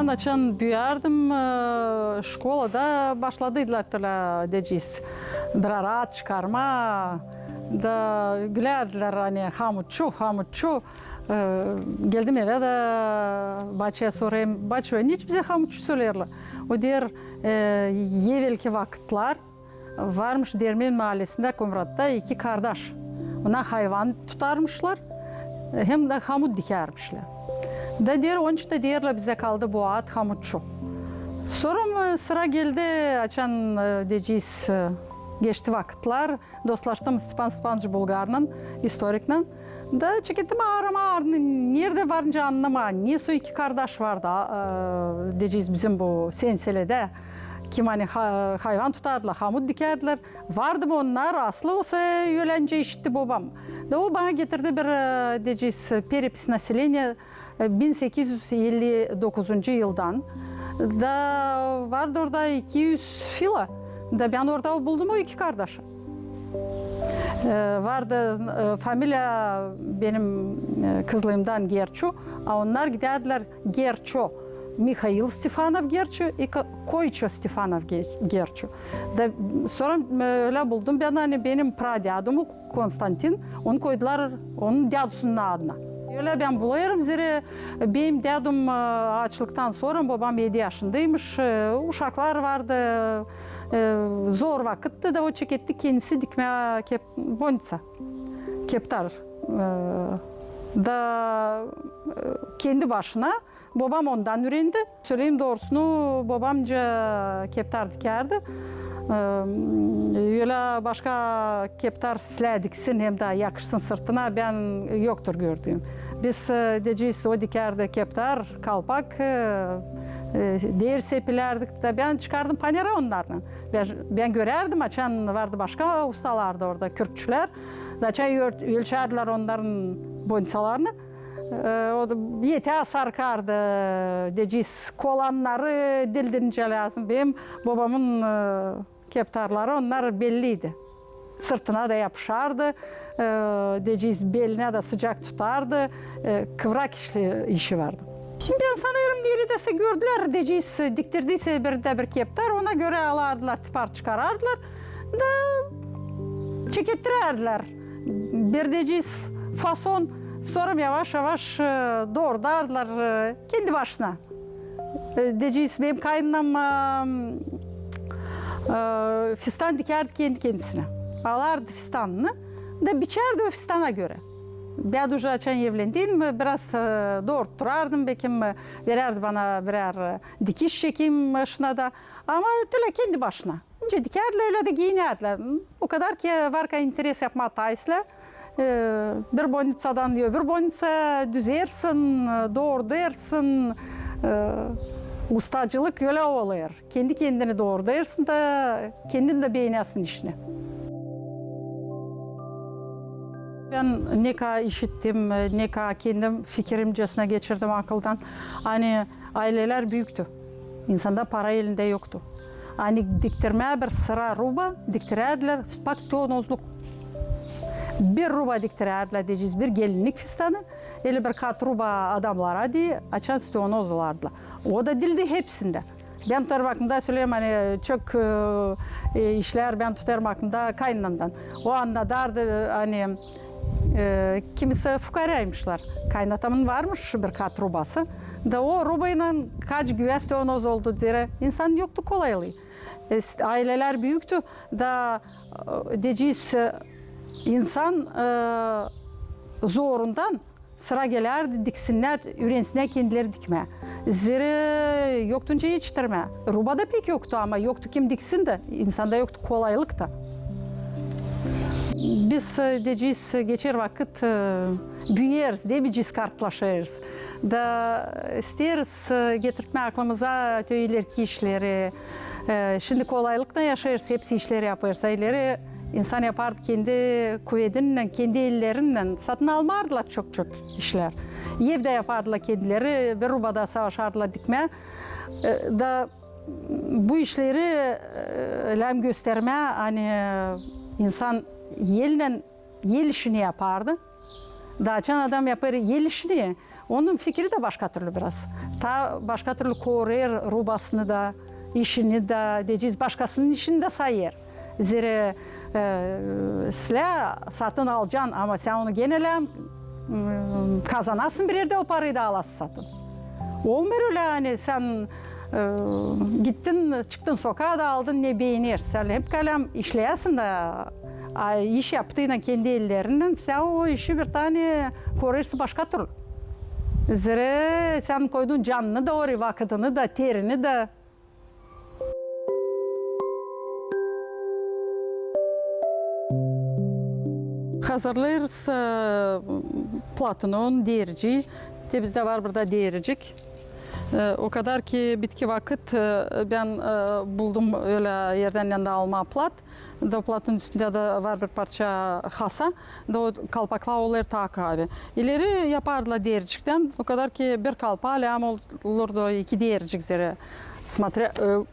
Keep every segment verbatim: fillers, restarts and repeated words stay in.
Açan büüyärdim, e, şkolada başladıydılar tölä, deyecez, bir arat çıkarmaa. Da gülärdilär, ani hamutçu, hamutçu. E, geldim evä da baaçaya sorêrım: "Baaça, neçin bizä hamutçu söleerlär?" O deer, e, evelki vakıtlar varmış Dermen maalesindä, Komratta iki kardaş. Ona hayvan tutarmışlar, hem dä hamut dikärmişlär. Da deer, onuştan deerlär, bizä kaldı bu ad hamutçu. Sora mı sıra geldi, açan, e, deyecez, e, geçti vakıtlar, dostlaştım Stepan Stepanoviç Bulgarnan, istoriknän. Da çekettim aaramaa, neredä var nicä annamaa, nesoy iki kardaş vardı, a, e, deyecez, bizim bu Seni-Seledä, kim ani ha-, hayvan tutardılar, hamut dikärdiler. Vardı mı onnar, aslı osa ölä nicä işitti bobam. Da o bana getirdi bir, e, deyecez, перепись населения, e, bin sekiz üz elli dokuzuncu yıldan. Da vardı orada iki üz fila. Da bän orada buldum o iki kardaşı. E, vardı, e, familiya benim, e, kızlıımdan Gerçu, a onnar gidärdilär Gerçu, Mihail Stefanov Gerçu i Ko-, Koyço Stefanov Ge-, Gerçu. Da sora, e, ölä buldum bän, ani benim pradädumı Konstantin, onu koydular onun dädusunun adına. Ölä bän bulêrım, zerä benim dädum, e, aaçlıktan sora, bobam edi yaşındaymış, e, uşaklar vardı, e, zor vakıttı da o çeketti kendisi dikmää kep-, bonitsa, keptar. E, da, e, kendi başına. Bobam ondan üürendi. Söleyim doorusunu, bobam nicä keptar dikärdi. E, ölä başka keptar islää diksin hem dä yakışsın sırtına, bän yoktur gördüüm. Biz, e, deyecez, o dikärdi keptar, kalpak, e, e, deer sepilärdik da bän çıkardım panera onnarlan. Bän, bän görärdim, açan vardı başka ustalar da orada, kürkçülär. Da açan öl-, ölçärdilär onnarın bonitsalarını. E, o da etää sarkardı, deyecez, kolannarı dildä nicä lääzım. Benim bobamın, e, keptarları, onnar belliydi. Sırtına da yapışardı, e, deyecez, belinä dä sıcak tutardı, e, kıvrak işi, işi vardı. Bän sanêrım, neredäsä gördülär, deyecez, diktirdiysä bir dä bir keptar, ona görä alardılar, tipar çıkarardılar da çekettirärdilär. Bir, deyecez, fason, sora yavaş-yavaş, e, doorudardılar, e, kendi başına. E, deyecez, benim kaynanam, e, e, fistan dikärdi kendi-kendisinä. Alardı fistanını da biçärdi o fistana görä. Bän dä açan evlendim, biraz, e, doorutturardım, bekim, e, verärdi bana birär, e, dikiş çekim başına da. Ama tölä kendi başına. Nicä dikärdi, ölä dä giinärdi. O kadar ki var ka interes yapmaa taa islää. E, bir bonitsadan öbür bonitsa düzersin, e, doorudêrsın. E, ustacılık ölä olêr. Kendi-kendini doorudêrsın da kendin dä beenärsin işini. Bän ne ka işittim, ne ka kendim fikirimcäsinä geçirdim akıldan. Ani aylelär büüktü. İnsanda para elindä yoktu. Ani diktirmää bir sıra ruba diktirärdilär, pak stionozluk. Bir ruba diktirärdilär, deyecez, bir gelinnik fistanı, eli bir kat ruba adamnara deyni, açan stionoz olardılar. O da diildi hepsindä. Bän tutarım aklımda, söleyim, ani çok, e, e, işlär bän tutarım aklımda kaynanamdan. O annadardı, ani, e, kimisi fukaraymışlar. Kaynatamın varmış bir kat rubası. Da o rubaylan kaç güvä stionoz oldu, deyni. İnsan yoktu kolaylıı. E, s-, aylelär büüktü, da, e, deyecez, e, insan, e, zorundan sıra gelärdi, diksinnär, üürensinnär kendileri dikmää. Zerä yoktu nicä etiştirmää. Ruba da pek yoktu, ama yoktu kim diksin dä, insanda yoktu kolaylık ta. Biz, e, deyecez, geçer vakıt, e, büüyeriz, deyni, biz kartlaşêrız. Da isteeriz, e, getirtmää aklımıza te ilerki işleri. E, şindi kolaylıklan yaşêêrız, hepsi işleri yapêrız. A ileri insan yapardı kendi kuvedindän, kendi ellerinnän. Satın almardılar çok-çok işlär. Ev dä yapardılar kendileri, bir ruba da savaşardılar dikmää. E, da bu işleri, e, lääzım göstermää, ani, e, insan elnän el işini yapardı. Da açan adam yapêr el işini, Onun fikiri dä başka türlü biraz. Taa başka türlü korêr rubasını da, işini dä, deyecez, başkasının işini dä sayêr. Zerä, e, silä satın alacan, ama sän onu genä lääm, m, kazanasın bir erdä o parayı da alasın satın. Olmêêr ölä, ani sän, e, gittin, çıktın sokaa da aldın ne beenersin. Sän hep kalem işleyäsin dä, a, iş yaptıynan kendi ellerinnän, sän o işi bir taa korêrsin başka türlü. Zerä sän koydun canını da oraya, vakıdını da, terini dä. Hazırlêêrız, e, platını, onu deericii. Te bizdä var burada deericik. E, o kadar ki bitki vakıt, e, bän, e, buldum ölä erdän nänä almaa plat. Da platının üstündä dä var bir parça hasa. Da o kalpaklar olêr taa kaavi. İleri yapardılar deericiktän. O kadar ki bir kalpaa lääm olurdu iki deericik zerä. Смотря, e,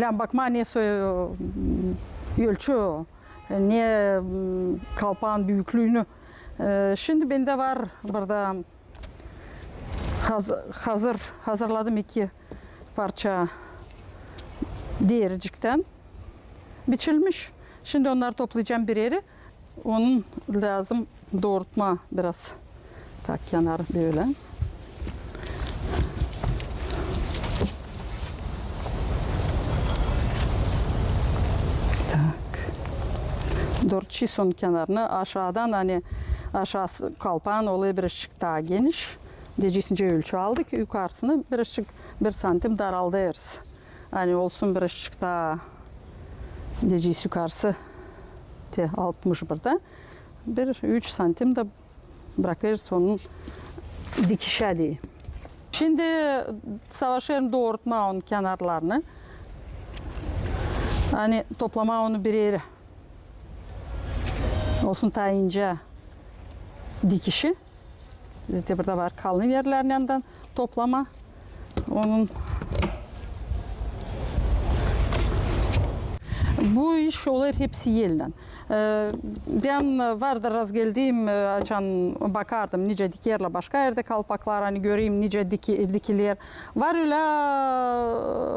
lääm bakmaa ne soy, e, ölçü, ne, m, kalpaan büüklüünü. E, şindi bendä var burada haz-, hazır, hazırladım iki parça deericiktän biçilmiş. Şindi onnarı toplayacam bir erä. Onun lääzım doorutmaa biraz. Tak, kenarı bölä. Tak. Doorutacez onun kenarını aşaadan, ani aşaası kalpaan olêr birazçık taa geniş. Deyecez, nicä ölçü aldık, yukarısını birazçık bir santim daraldêrız. Ani olsun birazçık taa, deyecez, yukarısı te altmış burada. Bir üç santim dä brakêrız onun dikişä deyni. Şindi savaşêrım doorutmaa onun kenarlarını. Ani toplamaa onu bir erä. Olsun taa incä dikişi. Bizdä burada var kalın erlerinnän dä toplamaa. Onun bu iş olêr hepsi elnän. E, bän vardır razgeldiim, e, açan bakardım, nicä dikerlär başka erdä kalpaklar, ani göreyim, nicä diki-, dikiler. Var ölä,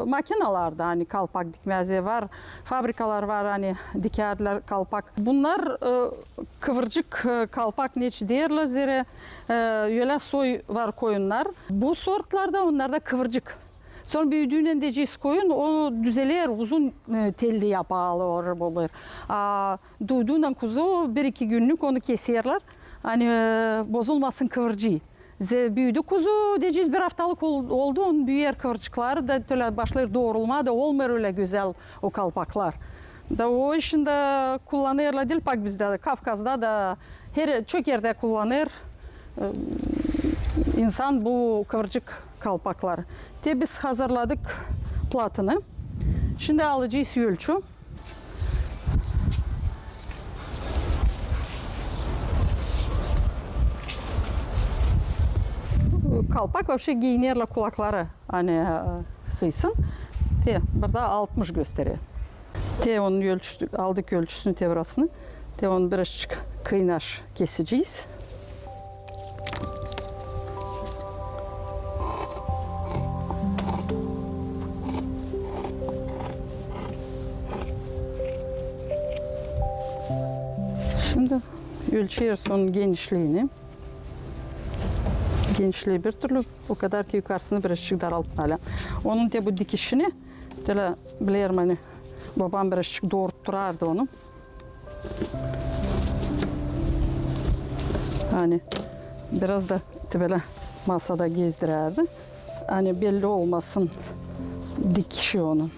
e, makinalar da, ani kalpak dikmäzlär, var fabrikalar var, ani dikärdilär kalpak. Bunnar, e, kıvırcık, e, kalpak, neçin deerlär, zerä, e, ölä soy var koyunnar. Bu sortlarda, onnarda kıvırcık. Sora büüdüünän deyecez koyun, o düzeler, uzun, e, telli yapaalır olêr. A duyduunnan kuzu bir-iki günnük onu keserlär, ani, e, bozulmasın kıvırcıı. Ze-, büüdü kuzu, deyecez, bir aftalık ol-, oldu, onun büüyer kıvırcıkları da, tölä başlêêr doorulmaa da, olmêêr ölä gözäl o kalpaklar. Da o işindä kullanêrlar, diil pak bizdä, Kavkazda da, her, çok erdä kullanêr, e, insan bu kıvırcık kalpakları. Te biz hazırladık platını. Şindi alacez ölçü. Kalpak вообще giyinerlär kulakları, ani, e, sıysın. Te burada altmış gösterer. Te onun ölç-, aldık ölçüsünü, te burasını. Te onu birazçık kıynaş kesecez. Şindi ölçeriz onun genişliini. Genişlii bir türlü, o kadar ki yukarısını birazçık daraltmaa lääm. Onun te bu dikişini, te ölä bilerim, ani bobam birazçık doorutturardı onu. Ani biraz da te bölä masada gezdirärdi. Ani belli olmasın dikişi onun.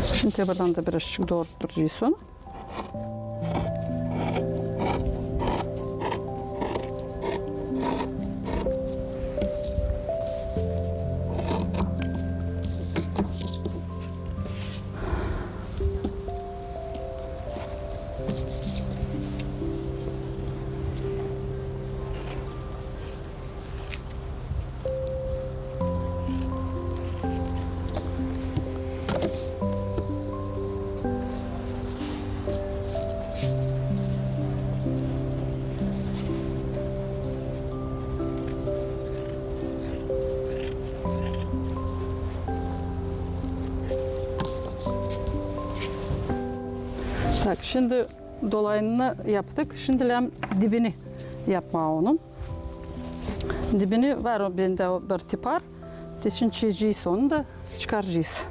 Şindi te buradan da birazçık doorutturacez onu. Tak, şindi dolayını yaptık. Şindi lääzım dibini yapmaa onun. Dibini var o bendä bir tipar. Te şindi çizecez onu da çıkaracez.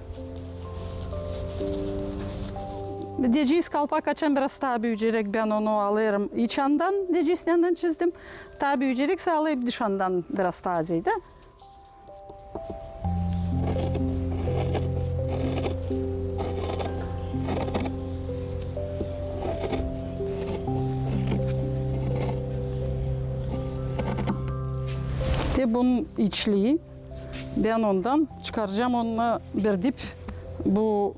Deyecez, kalpak açan biraz taa büüyecek, bän onu alêrım. İç andan deyecez, neredän çizdim. Taa büüyecek sä, alêr dışı andan biraz taa zerä. Te bunun içlii, bän ondan çıkaracam onunnan bir dip bu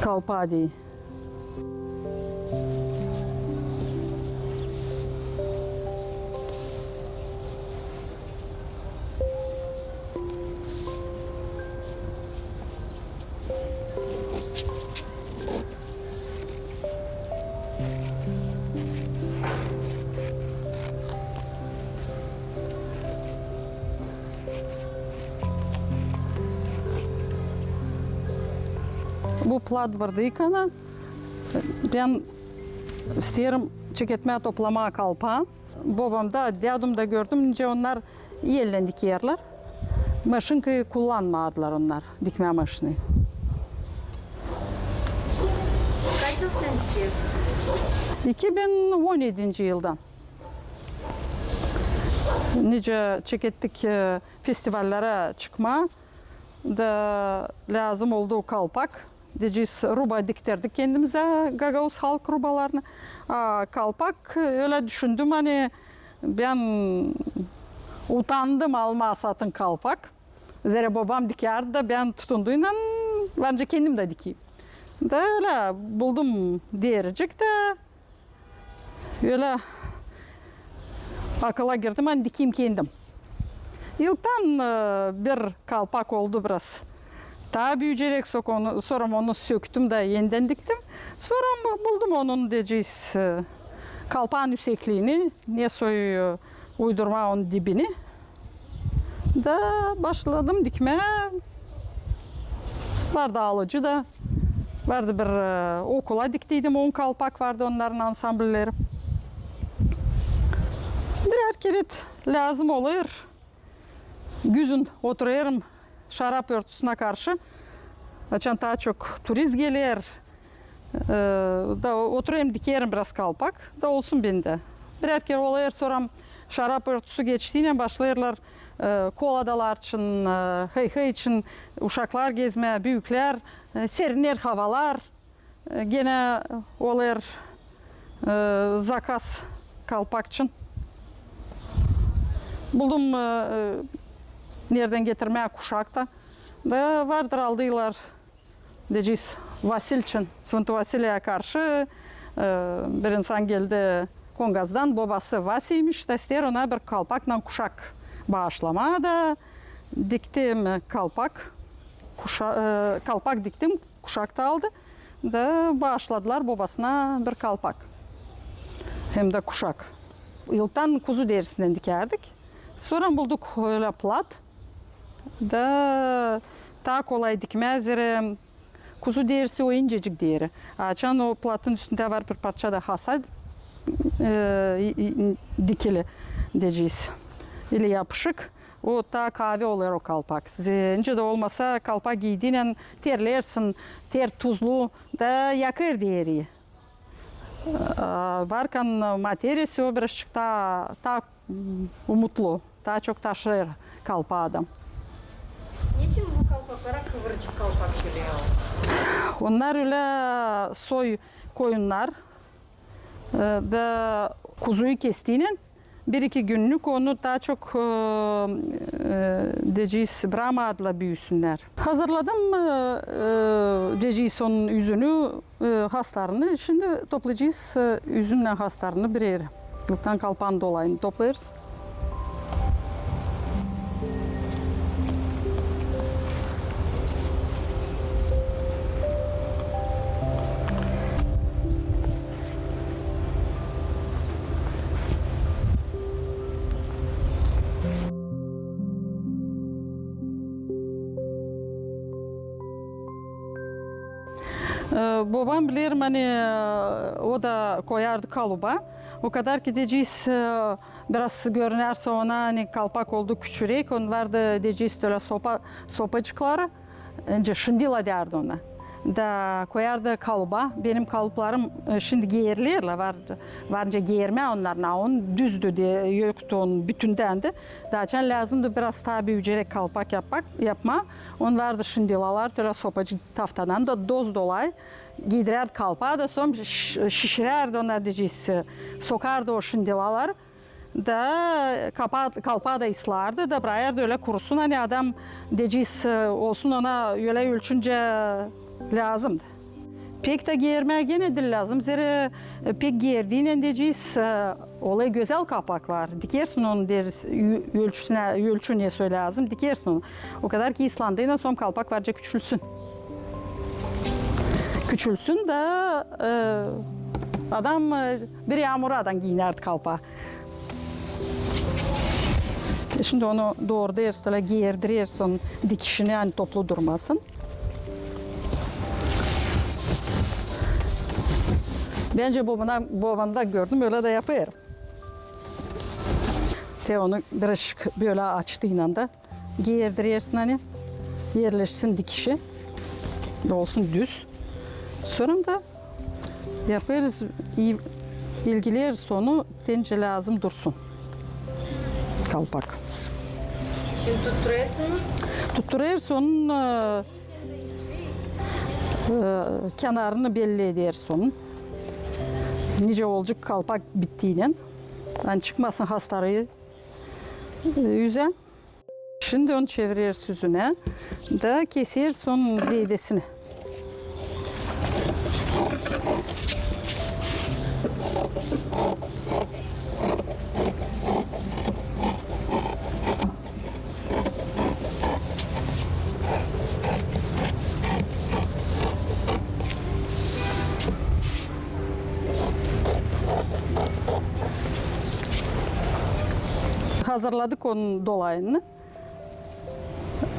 kalpaa deyni. Bu plat vırdıykana bän isteerim çeketmää, toplamaa kalpaa. Bobamda, dädumda gördüm, nicä onnar ellän dikerlär. Maşinkayı kullanmadılar onnar, dikmää maşinayı. Kaç yıl şindi dikersiniz? İki bin on edinci yıldan. Nicä çekettik, e, festivallara çıkmaa da lääzım oldu kalpak. Deyecez, ruba dikterdik kendimizä, gagauz halk rubalarını. A kalpak, ölä düşündüm, ani bän utandım almaa satın kalpak. Zerä bobam dikärdi da, bän tutunduynan, bän dä kendim dä dikeyim. Da ölä buldum dericik dä, ölä akıla girdim, ani dikeyim kendim. İlktan, e, bir kalpak oldu biraz taa büüyecek, sora onu, sora onu söktüm da endän diktim. Sora buldum onun, deyecez, e, kalpaan üüsekliini, ne soy, e, uydurmaa onun dibini. Da başladım dikmää. Vardı alıcı da. Vardı bir, e, okula diktiydim, on kalpak vardı onnarın ansamblleri. Birär kerä lääzım olêr. Güzün oturêrım şarap örtüsünä karşı. Açan taa çok turist geler, e, da oturêrım, dikerim biraz kalpak, da olsun bendä. Birär kerä olêr, sora şarap örtüsü geçtiynän başlêêrlar, e, koladalar için, e, hıy-hıy için uşaklar gezmää, büüklär, e, seriner havalar. E, genä olêr, e, zakaz kalpak için. Buldum, e, e, neredän getirmää kuşak ta. Da vardır aldıylar, deyecez, Vasil için, Svıntu Vasiliya karşı, e, bir insan geldi Kongazdan, bobası Vasiymiş, da isteer ona bir kalpaklan kuşak baaşlamaa da diktim kalpak, kuşa-, e, kalpak diktim, kuşak ta aldı. Da baaşladılar bobasına bir kalpak. Hem dä kuşak. İlktan kuzu derisindän dikärdik. Sora bulduk ölä plat. Da taa kolay dikmää, zerä kuzu derisi o incecik deri. Açan o platın üstündä var bir parça da hasa, e, i-, i-, dikili deyecez. İli yapışık. O taa kavi olêr o kalpak. Ze-, nicä dä olmasa, kalpak giydiynän terlersin, ter tuzlu, da yakêr deriyi. A, varkan materiyası o birazçık taa, taa, m, umutlu, taa çok taşır kalpaa adam. Neçin bu kalpaklara kıvırcık kalpak söleerlär? Onnar ölä soy koyunnar, e, da kuzuyu kestiynän bir-iki günnük onu taa çok, e, e, deyecez, brakmadılar büüsünnär. Hazırladım, e, e, deyecez, onun üzünü, e, haslarını. Şindi toplayacez, e, üzünnän haslarını birär. Ilktan kalpaan dolayını toplêêrız. E, bobam, bilerim, ani, e, o da koyardı kaluba. O kadar ki, deyecez, e, biraz görünersä ona, ani kalpak oldu küçüräk, on vardı, deyecez, ölä sopa, sopacıkları. Öncä şindila derdi ona. Da koyardı kaluba. Benim kaluplarım, e, şindi geerilerlär, var, var nicä geermää onnar, na, on düzdü de, yoktu on bütündän dä. Da açan lääzımdı biraz taa büüyüceräk kalpak yapmak, yapmaa, on vardı şindilalar, ölä sopacık taftadan da doz dolay giidirärdi kalpaa da, sora şi-, şişirärdi onnar, deyecez, sokardı o şindilaları. Da kapa-, kalpaa da ıslardı, da brakêrdı ölä kurusun, ani adam, deyecez, olsun ona ölä ölçüncä lääzımdı. Pek tä geermää genä diil lääzım, zerä, e, pek geerdiynän, deyecez, e, olêr gözäl kalpaklar. Dikersin onu, deeriz, ü-, ölçüsünä, ölçü ne soy lääzım, dikersin onu. O kadar ki ıslandıynan sora kalpak var nicä küçülsün. Küçülsün da, e, adam, e, bir yaamuradan giinärdi kalpaa. E, şindi onu doorudêrız, ölä geerdireriz onun dikişini, ani toplu durmasın. Bän bobamdan, bobamdan gördüm, ölä dä yapêr. Te onu birazcık bölä açtıynan da geerdirersin, ani erleşsin dikişi, olsun düz. Sora da yapêrız, i-, ilgileriz onu, te nicä lääzım dursun kalpak. Şindi tutturêrsınız? Tutturêrız onun, e, e, kenarını belli ederiz onun. Nicä olacek kalpak bittiynän. Ani çıkmasın hastarı, e, üzä. Şindi onu çevireriz üzünä da keseriz onun zeedesini. Hazırladık onun dolayını.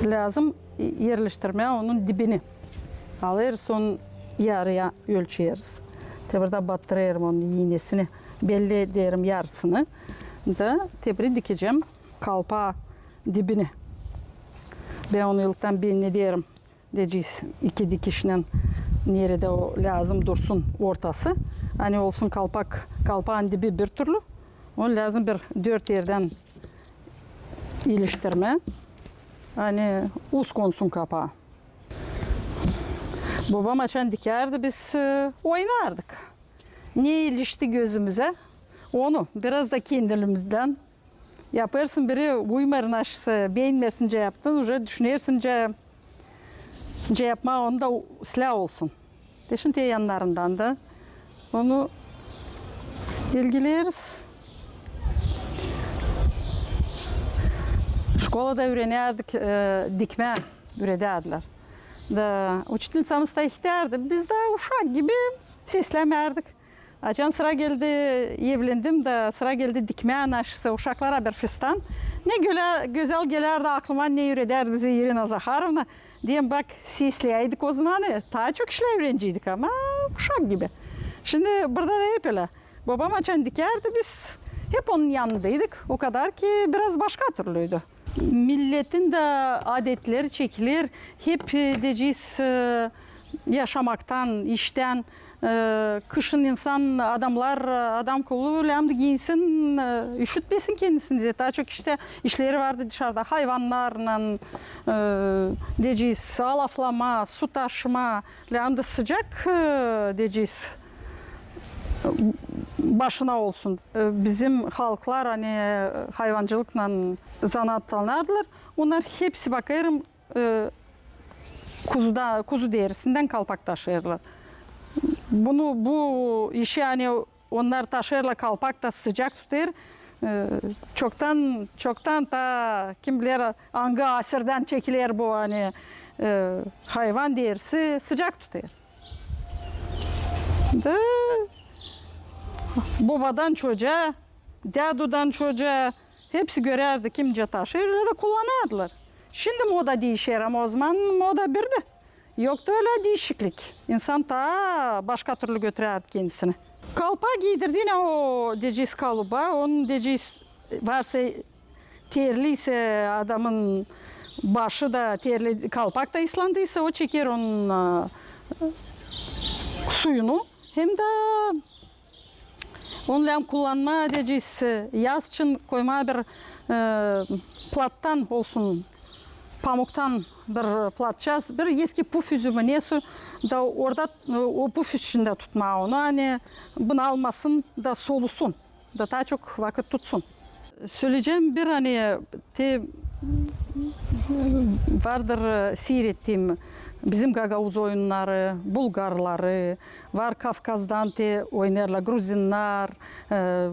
Lääzım erleştirmää onun dibini. Alêrız onu yarıya, ölçeriz. Te burada battırêrım onun iinesini, belli ederim yarısını. Da te biri dikecäm kalpaa dibini. Bän onu ilktän bellederim, deyecez, iki dikişnän neredä o lääzım dursun ortası. Ani olsun kalpak, kalpaan dibi bir türlü. Onu lääzım bir dört erdän iliştirmää, ani üst konsun kapaa. Bobam açan dikärdi, biz, e, oynardık. Ne ilişti gözümüzä, onu biraz da kendiliimizdän yapêrsın, biri uymêêr, naşısa beenmäsin, nicä yaptın, uje düşünersin, nicä, nicä yapmaa onu da islää olsun. Te şindi yannarından da onu ilgileriz. Şkolada üürenärdik, e, dikmää üüredärdilär. Da uçitelniţamız da ihtärdi. Biz dä uşak gibi seslämärdik. Açan sıra geldi, evlendim da sıra geldi dikmää, naşısa uşaklara bir fistan. Ne gölä gözäl gelärdi aklıma, ne üüredärdi bizä İrina Zaharovna. Deerim, bak, sesläydik o zaman, e, taa çok işlär üüreneceydik, ama uşak gibi. Şindi burada da hep ölä. Bobam açan dikärdi, biz hep onun yanındaydık. O kadar ki biraz başka türlüydü. Milletin dä adetleri çekiler, hep, e, deyecez, e, yaşamaktan, iştän, e, kışın insan, adamnar, e, adam kolu lääzımdı giinsin, e, üşütmesin kendisini. Taa çok işte işleri vardı dışarda, hayvannarlan, e, deyecez, alaflamaa, su taşımaa, lääzımdı sıcak, e, deyecez, başına olsun. E, bizim halklar, ani, e, hayvancılıklan zanaatlanardılar, onnar hepsi, bakêrım, e, kuzuda, kuzu derisindän kalpak taşıyêrlar. Bunu, bu işi, ani onnar taşıyêrlar, kalpak da sıcak tutêr. E, çoktan, çoktan, taa kim biler, angı asirdän çekiler bu, ani, e, hayvan derisi sıcak tutêr. Da bobadan çocaa, dädudan çocaa, hepsi görärdi, kim nicä taşıyêr, ölä dä kullanardılar. Şindi moda diişer, ama o zaman moda birdi. Yoktu ölä diişiklik. İnsan taa başka türlü götürärdi kendisini. Kalpaa giidirdiynän o, deyecez, kaluba, onun, deyecez, varsa terliysä adamın başı da terli, kalpak da ıslandıysa, o çeker onun, a, suyunu. Hem dä onu lääzım kullanmaa, deyecez, yaz için koymaa bir, e, plattan olsun, pamuktan bir platçaaz, bir eski puf üzümü, nesoy, da orada, e, o puf içindä tutmaa onu, ani bunalmasın da solusun, da taa çok vakıt tutsun. Söleyecäm bir, ani te vardır, e, siirettiim bizim gagauz oyunnarı, bulgarları, var Kavkazdan te oynêêrlar, gruzinnar, e,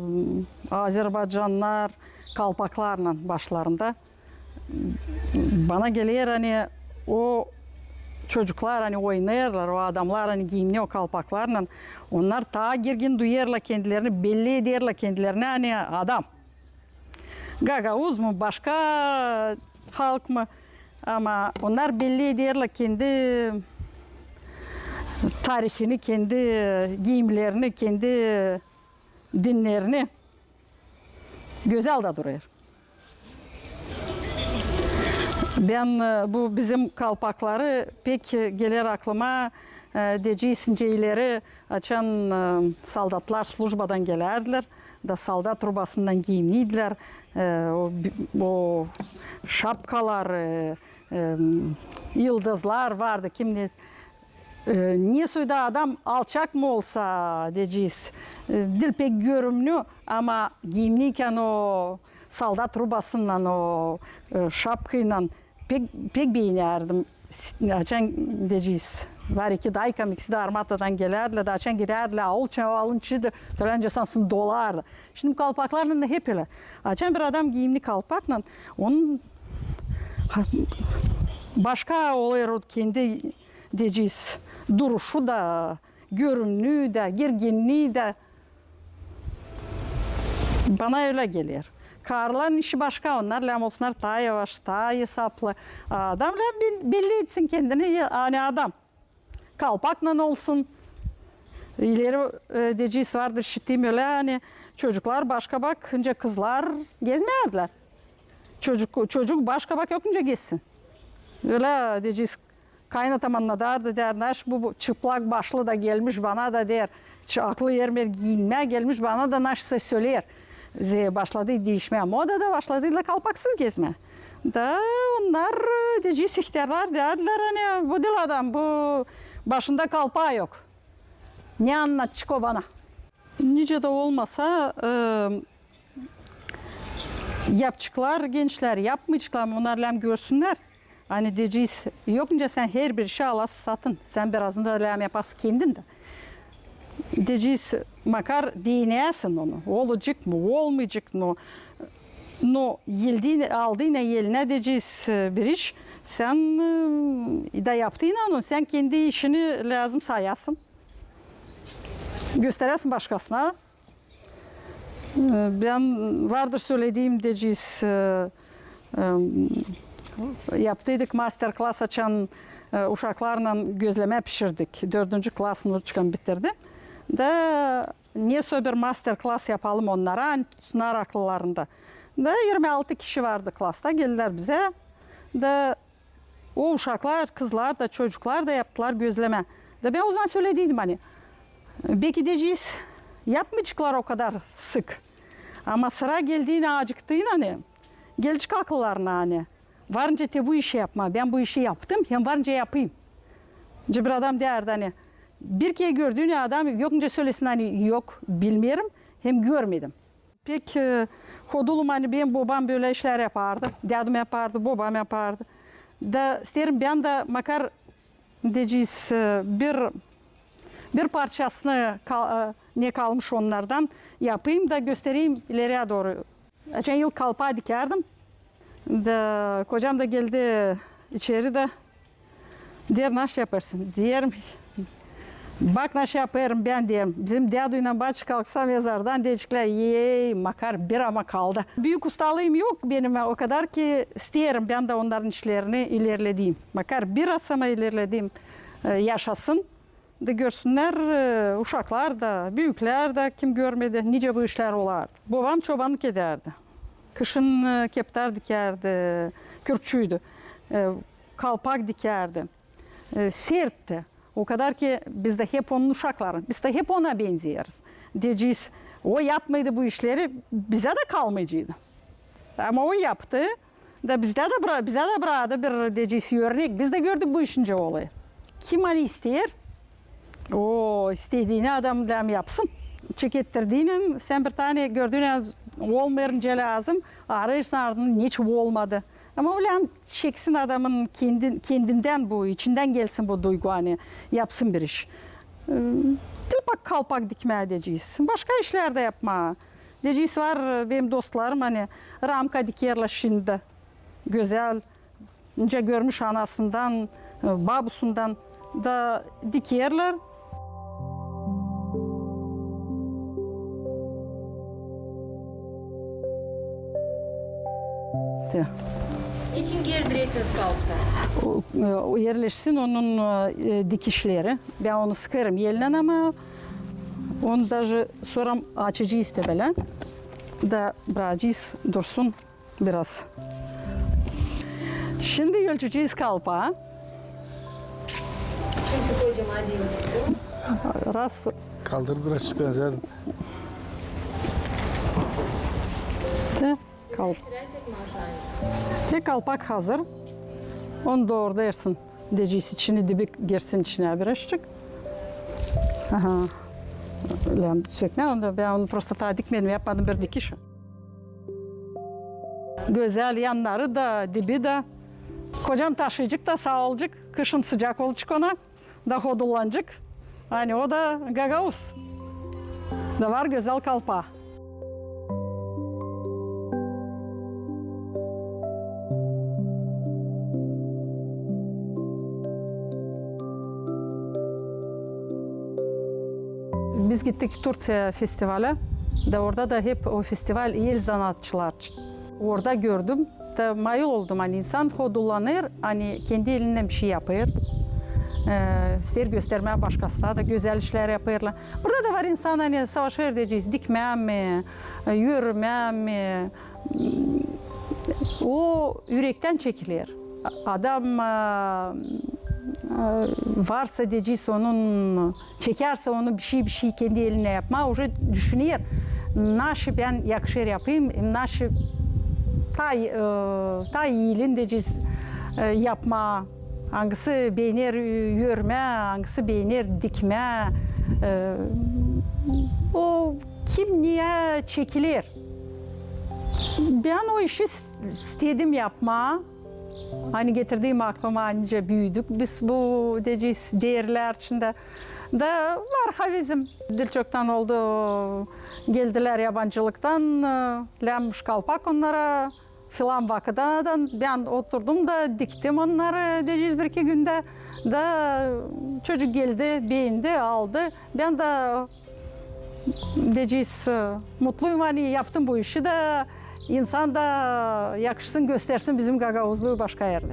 azerbaycannar, kalpaklarlan başlarında. Bana geler, ani o çocuklar, ani oynêêrlar, o adamnar, ani giimni o kalpaklarlan, onnar taa girgin duyêrlar kendilerini, belli ederlär kendilerini, ani adam. Gagauz mu, başka halk mı, ama onnar belli ederlär kendi tarihini, kendi giimlerini, kendi dinnerini. Gözäl dä durêr. Bän, e, bu bizim kalpakları pek geler aklıma, e, deyecez, nicä ileri, açan, e, soldatlar službadan gelärdilär, da soldat rubasından giimniydilär, e, o, bi-, o şapkalar, e, e, yıldızlar vardı, kim ne E, nesoy da adam alçak mı olsa, deyecez, e, diil pek görümnü, ama giimniykän o soldat rubasınnan, o, e, şapkaylan pek, pek beenärdim. Açan, deyecez, var iki daykam, ikisi dä armatadan gelärdilär, da açan girärdilär aul içinä, o aulun içi dä tölä nicä sansın dolardı. Şindi kalpaklarlan da hep ölä. Açan bir adam giimni kalpaklan, onun, ha, başka olêr o kendi, deyecez, duruşu da, görümnüü dä, girginnii dä. Bana ölä geler. Karıların işi başka, onnar lääzım olsunnar taa yavaş, taa esaplı. Adam lääzım bel-, belli etsin kendini, ani adam. Kalpaklan olsun. İleri, e, deyecez, vardır, işittiim ölä, ani çocuklar başka bak, nicä kızlar gezmeerdilär. Çocuk, çocuk başka bak yok nicä gezsin. Ölä, deyecez, kaynatam annadardı, deer, naş bu, bu çıplak başlı da gelmiş bana da, deer, ç-, aklı ermeer giinmää, gelmiş bana da naşsa söleer. Ze-, başladı diişmää moda da, başladılar kalpaksız gezmää. Da onnar, e, deyecez, ihtärlar deerdilär, ani bu diil adam, bu başında kalpaa yok. Ne annadacek o bana? Nicä dä olmasa, e, yapaceklar, gençlär yapmayaceklar mı, onnar lääzım görsünnär. Ani deyecez, yok nicä sän herbir işi alasın satın. Sän birazını da lääzım yapasın kendin dä. Deyecez, makar deenäsin onu. Olacek mı, olmayacek mı? No, eldiynä, aldıynä elinä, deyecez, e, bir iş, sän, e, da yaptıynän onu, sän kendi işini lääzım sayasın. Gösteräsin başkasına. E, bän vardır sölediim, deyecez, e, e, yaptıydık master-klas, açan, e, uşaklarlan gözlemä pişirdik. Dördüncü klas, vnuçkam bitirdi. Da nesoy bir master-klas yapalım onnara, ani tutsunnar akıllarında. Da irmi altı kişi vardı klasta, geldilär bizä. Da o uşaklar, kızlar da, çocuklar da yaptılar gözlemä. Da bän ozaman sölediydim, ani, beki, deyecez, yapmayaceklar o kadar sık. Ama sıra geldiynä, acıktıynan, ani, gelecek akıllarına, ani, var nicä te bu işi yapmaa, bän bu işi yaptım, hem var nicä yapayım. Nicä bir adam deerdi, ani, bir kerä gördüynä adam yok nicä sölesin, ani, yok, bilmeerim, hem görmedim. Pek, e, hodulum, ani benim bobam bölä işlär yapardı, dädum yapardı, bobam yapardı. Da isteerim bän dä makar, deyecez, e, bir, bir parçasını kal-, e, ne kalmış onnardan yapayım da göstereyim ileriyä dooru. Açan yıl kalpaa dikärdim. Da kocam da geldi içeri dä deer, naş yapêrsın? Deerim, Bak, naşey yapêrım bän, deerim. Bizim däduylan baş kalksa mezardan, deyeceklär: "Ey, Makar, bir ama kaldı." Büük ustalıım yok benim, o kadar ki isteerim bän dä onnarın işlerini ilerledeyim. Makar biraz ama ilerledeyim, e, yaşasın. Da görsünnär, e, uşaklar da, büüklär dä, kim görmedi, nicä bu işlär olardı. Bobam çobanlık edärdi. Kışın, e, keptar dikärdi, kürkçüydü. E, kalpak dikärdi. E, sertti. O kadar ki biz dä hep onun uşakları, biz dä hep ona benzeeriz. Deyecez, o yapmaydı bu işleri, bizä dä kalmayaceydı. Ama o yaptı. Da bizdä dä bra-, bizä dä bıraktı bir, deyecez, örnek. Biz dä gördük bu işin nicä olêr. Kim ani isteer, o istediini adam lääm yapsın. Çekettirdiynän, sän bir tane gördüynän olmêêr nicä lääzım, arêêrsın ardını, hiç olmadı. Ama o lääm çeksin adamın kendin-, kendindän bu, içindän gelsin bu duygu, ani yapsın bir iş. E, diil bak kalpak dikmää, deyecez. Başka işlär dä yapmaa. Deyecez, var benim dostlarım, ani ramka dikerlär şindi dä. Gözäl, nicä görmüş anasından, e, babusundan da dikerlär. Te. Neçin gerdirersiniz kalpta? O, e, o erleşsin onun, e, dikişleri. Bän onu sıkêrım ellän, ama onu daje sora açacez te bölä. Da brakacez dursun biraz. Şindi ölçecez kalpaa. Çünkü kocaman diil. Raz. Kaldır biraz, şu benzer. Te, kal-, te kalpak hazır. Onu doorda ersin. Deyecez, içini dibi girsin içinä birazçık. Aha. Lääm sökmää, onu da bän onu prosta taa dikmedim, yapmadım bir dikiş. Gözäl yannarı da, dibi dä. Kocam taşıyacek da, saa olacek, kışın sıcak olacek ona. Da hodullanacek. Ani o da gagauz. Da var gözäl kalpaa. Biz gittik Turţiya festivalä, da orada da hep o festival el zanaatçılar için. Orada gördüm, da mayıl oldum, ani insan hodullanêr, ani kendi elinnän bişey yapêr. E, isteer göstermää başkasına da, gözäl işlär yapêrlar. Burada da var insan, ani savaşêr, deyecez, dikmää mi, e, örmää mi. O ürektän çekiler. A-, adam, e, e, varsa, deyecez, onun çekärsä onu bişey, bişey kendi elinnän yapmaa, uje düşüner, naşı bän yakışêr yapayım, naşı taa, e, taa iilin, deyecez, e, yapmaa, angısı beener, e, örmää, angısı beener dikmää. E, o kim neyä çekiler. Bän o işi s-, istedim yapmaa. Ani getirdim aklıma, nicä büüdük biz bu, deyecez, deerlär içindä. Da var havezim. Diil çoktan oldu, geldilär yabancılıktan, e, lääzımmış kalpak onnara. Filan vakıda da bän oturdum da diktim onnarı, deyecez, bir-iki gündä. Da çocuk geldi, beendi, aldı. Bän dä, deyecez, mutluyum, ani yaptım bu işi da, insan da yakışsın, göstersin bizim gagauzluu başka erdä.